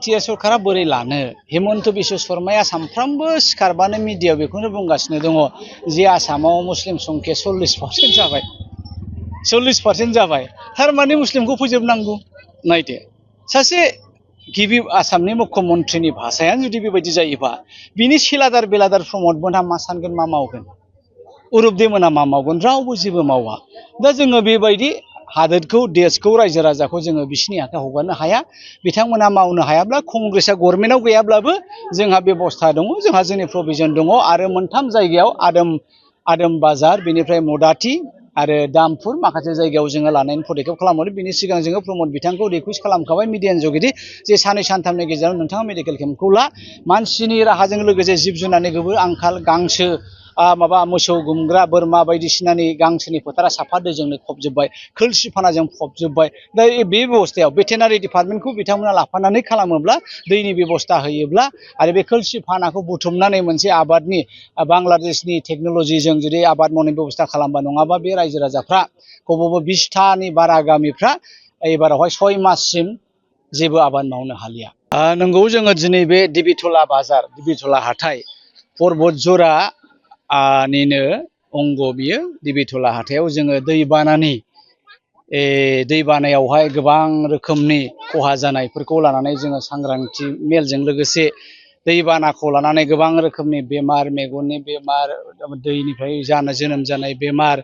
BTR सरकारा बोरै लानो हेमन्त बिश्व शर्माया सानफ्रामबो सिखारबानो मिडियायाव बेखौनो बुंगासिनो दङ जे आसामाव मुस्लिम संख्या 40% जाबाय 40% जाबाय थारमाने मुस्लिमखौ फोजोबनांगौ नायदो सासे गिबि आसामनि मुख्यमन्थ्रिनि भाषायानो जुदि बेबायदि जायोबा बिनि सिलादार बेलादार प्रमद मोनहा मा सानगोन मा मावगोन उरुपदे मोनहा मा मावगोन रावबो जेबो मावा दा जोङो बेबायदि हादोरखौ देशखौ रायजो राजाखौ जोङो बिसिनि आखाइ हगारनो हाया बिथांमोना मावनो हायाब्ला कंग्रेसआ गभर्नमेन्टआव गैयाब्लाबो जोंहा बेबस्था दङ जोंहा जोंनि प्रभिजन दङ आरो मोनथाम जायगायाव आदम बाजार बेनिफ्राय मदाथि आरो दामपुर माखासे जायगायाव जोङो लानायनि पदक्षेप खालामहरो बिनि सिगां जोङो प्रमद बिथांखौ रिकुवेस्ट खालामखाबाय मिडियानि जुगेदि जे साननै सानथामनि गेजेराव नोंथाङा मेडिकेल केम्पखौ ला मानसिनि राहाजों लोगोसे जिब जुनारनिबो आंखाल गांसो माबा मोसौ गुमग्रा बोरमा बायदिसिनानि गांसोनि फोथारा साफा दैजोंनो फबजोब्बाय खोलसि फानाजों फबजोब्बाय दा बे बेबस्थायाव भेटेनारि डिपार्टमेन्टखौ बिथांमोना लाफानानै खालामोब्ला दैनि बेबस्था होयोब्ला आरो बे खोलसि फानाखौ बुथुमनानै मोनसे आबादनि बांलादेशनि टेक्न'लजिजों जुदि आबाद मावनायनि बेबस्था खालामबा नङाबा बे रायजो राजाफ्रा बबावबा 20थानि बारा गामिफ्रा एबारावहाय 6 माससिम जेबो आबाद मावनो हालिया नंगौ जोङो दिनै बे दिबिथला बाजार दिबिथला हाथाय पर्बतजरा निनो अंग बियो दिबिथला हाथायाव जोङो दै बानायावहाय गोबां रोखोमनि खहा जानायफोरखौ लानानै जोङो सांग्रांथि मेलजों लोगोसे दैबानाखौ लानानै गोबां रोखोमनि बेमार मेगननि बेमार दैनिफ्राय जोनोम जानाय बेमार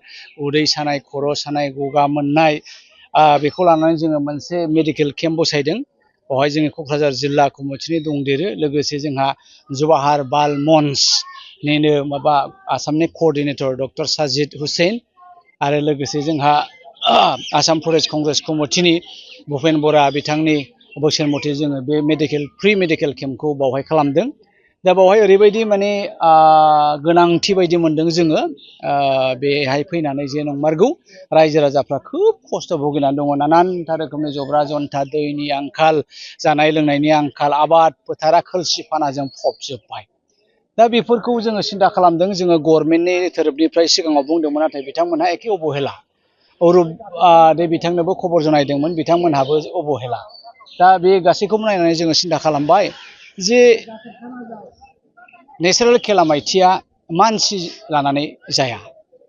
उदै सानाय खर' सानाय गगा मोननाय बेखौ लानानै जोङो मोनसे मेडिकेल केम्प बसायदों बेवहाय जोंनि क'क्राझार जिल्ला कमिटिनि दंदेरो लोगोसे जोंहा जवाहार बाल मन्च निनो माबा आसामनि क'अर्डिनेटर डक्टर साजिद हुसैन आरो लोगोसे जोंहा आसाम फरेस्ट कंग्रेस कमिटिनि भुपेन बरा बिथांनि बोसोन मथे जोङो बे फ्रि मेडिकेल केम्पखौ बावहाय खालामदों दा बावहाय ओरैबायदि माने गोनांथि बायदि मोनदों जोङो बेहाय फैनानै जे नंमारगौ रायजो राजाफ्रा खोब खस्थ' भुगिनानै दङ नानानथा रोखोमनि जब्रा जन्था दैनि आंखाल जानाय लोंनायनि आंखाल आबाद फोथारा खोलसि फानाजों फबजोब्बाय दा बेफोरखौ जोङो सिन्था खालामदों जोङो गभर्नमेन्टनि थोरोबनिफ्राय सिगाङाव बुंदोंमोन नाथाय बिथांमोनहा एखे अबहेला अरुप दे बिथांनोबो खबर जनायदोंमोन बिथांमोनहाबो अबहेला दा बे गासैखौबो नायनानै जोङो सिन्था खालामबाय जे नेचारेल केलामाइटिया मानसि लानानै जाया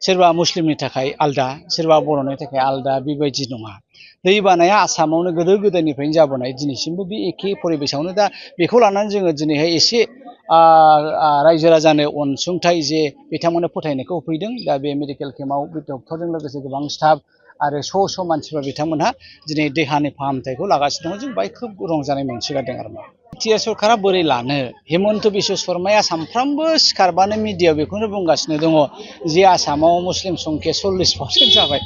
सोरबा मुस्लिमनि थाखाय आलदा सोरबा बर'नि थाखाय आलदा बेबायदि नङा दै बानाया आसामावनो गोदो गोदायनिफ्रायनो जाबोनाय दिनैसिमबो बे एखे परिबेसावनो दा बेखौ लानानै जोङो दिनैहाय एसे रायजो राजानो अनसुंथाइ जे बिथांमोननो फोथायनायखौ होफैदों दा बे मेडिकेल केम्पआव बे डक्टरजों लोगोसे गोबां स्टाफ आरो श' मानसिफ्रा बिथांमोनहा दिनै देहानि फाहामथायखौ लागासिनो दङ जों बाहाय खोब रंजानाय मोनसिगारदों आरो बिटिआर सरकारा बोरै लानो हेमन्त बिश्व शर्माया सानफ्रामबो सिखारबानो मिडियायाव बेखौनो बुंगासिनो दङ जे आसामाव मुस्लिम संख्या 40% जाबाय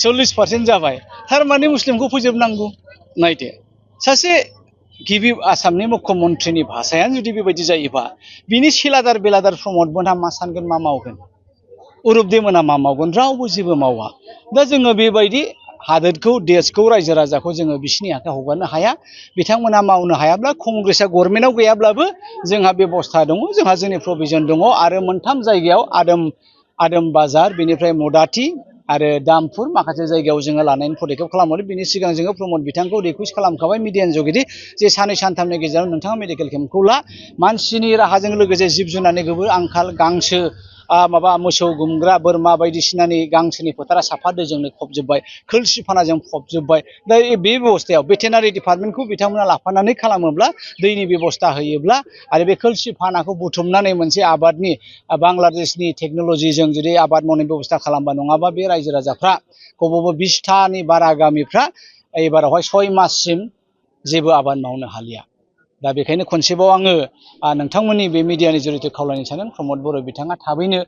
40% जाबाय थारमाने मुस्लिमखौ फोजोबनांगौ नायदो सासे गिबि आसामनि मुख्यमन्थ्रिनि भाषायानो जुदि बेबायदि जायोबा बिनि सिलादार बेलादार प्रमद मोनहा मा सानगोन मा मावगोन उरुपदे मोनहा मा मावगोन रावबो जेबो मावा दा जोङो बेबायदि हादोरखौ देशखौ रायजो राजाखौ जोङो बिसिनि आखाइ हगारनो हाया बिथांमोना मावनो हायाब्ला कंग्रेसआ गभर्नमेन्टआव गैयाब्लाबो जोंहा बेबस्था दङ जोंहा जोंनि प्रभिजन दङ आरो मोनथाम जायगायाव आदम बाजार बेनिफ्राय मदाथि आरो दामपुर माखासे जायगायाव जोङो लानायनि पदक्षेप खालामहरो बिनि सिगां जोङो प्रमद बिथांखौ रिकुवेस्ट खालामखाबाय मिडियानि जुगेदि जे साननै सानथामनि गेजेराव नोंथाङा मेडिकेल केम्पखौ ला मानसिनि राहाजों लोगोसे जिब जुनारनिबो आंखाल गांसो माबा मोसौ गुमग्रा बोरमा बायदिसिनानि गांसोनि फोथारा साफा दैजोंनो फबजोब्बाय खोलसि फानाजों फबजोब्बाय दा बे बेबस्थायाव भेटेनारि डिपार्टमेन्टखौ बिथांमोना लाफानानै खालामोब्ला दैनि बेबस्था होयोब्ला आरो बे खोलसि फानाखौ बुथुमनानै मोनसे आबादनि बांलादेशनि टेक्न'लजिजों जुदि आबाद मावनायनि बेबस्था खालामबा नङाबा बे रायजो राजाफ्रा बबावबा 20थानि बारा गामिफ्रा एबारावहाय 6 माससिम जेबो आबाद मावनो हालिया दा बेखायनो खनसेबाव आङो नोंथांमोननि बे मिडियानि जुरिथे खावलायनो सानदों प्रमद बर' बिथाङा थाबैनो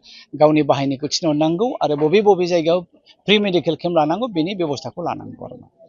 गावनि बाहायनायखौ थिनहरनांगौ आरो बबे जायगायाव फ्रि मेडिकेल केम्प लानांगौ बेनि बेबस्थाखौ लानांगौ आरो